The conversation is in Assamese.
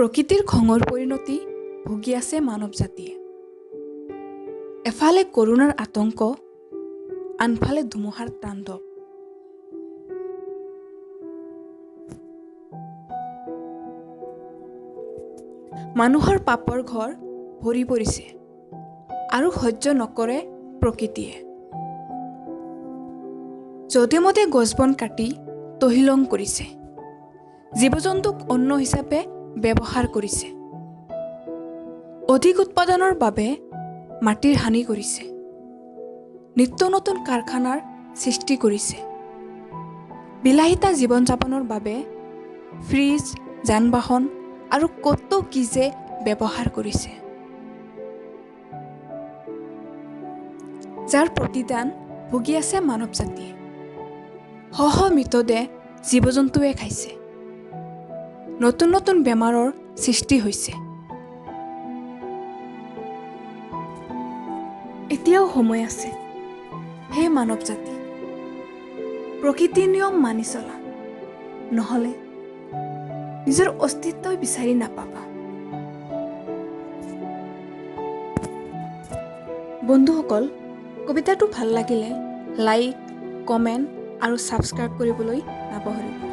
প্ৰকৃতিৰ খঙৰ পৰিণতি ভুগি আছে মানৱ জাতিয়ে। এফালে কৰোণাৰ আতংক, আনফালে ধুমুহাৰ তাণ্ডৱ। মানুহৰ পাপৰ ঘৰ ভৰি পৰিছে আৰু সহ্য নকৰে প্ৰকৃতিয়ে। যধে মধে গছ বন কাটি তহিলং কৰিছে, জীৱ জন্তুক অন্ন হিচাপে ব্যৱহাৰ কৰিছে, অধিক উৎপাদনৰ বাবে মাটিৰ হানি কৰিছে, নিত্য নতুন কাৰখানাৰ সৃষ্টি কৰিছে, বিলাসিতা জীৱন যাপনৰ বাবে ফ্ৰিজ, যান বাহন আৰু কত কি যে ব্যৱহাৰ কৰিছে, যাৰ প্ৰতিদান ভুগি আছে মানৱ জাতিয়ে। শ শ মৃতদেহ জীৱ জন্তুৱে খাইছে, নতুন নতুন বেমাৰৰ সৃষ্টি হৈছে। এতিয়াও সময় আছে, হে মানৱ জাতি, প্ৰকৃতিৰ নিয়ম মানি চলা, নহ'লে নিজৰ অস্তিত্বই বিচাৰি নাপাবা। বন্ধুসকল, কবিতাটো ভাল লাগিলে লাইক, কমেণ্ট আৰু ছাবস্ক্ৰাইব কৰিবলৈ নাপাহৰিব।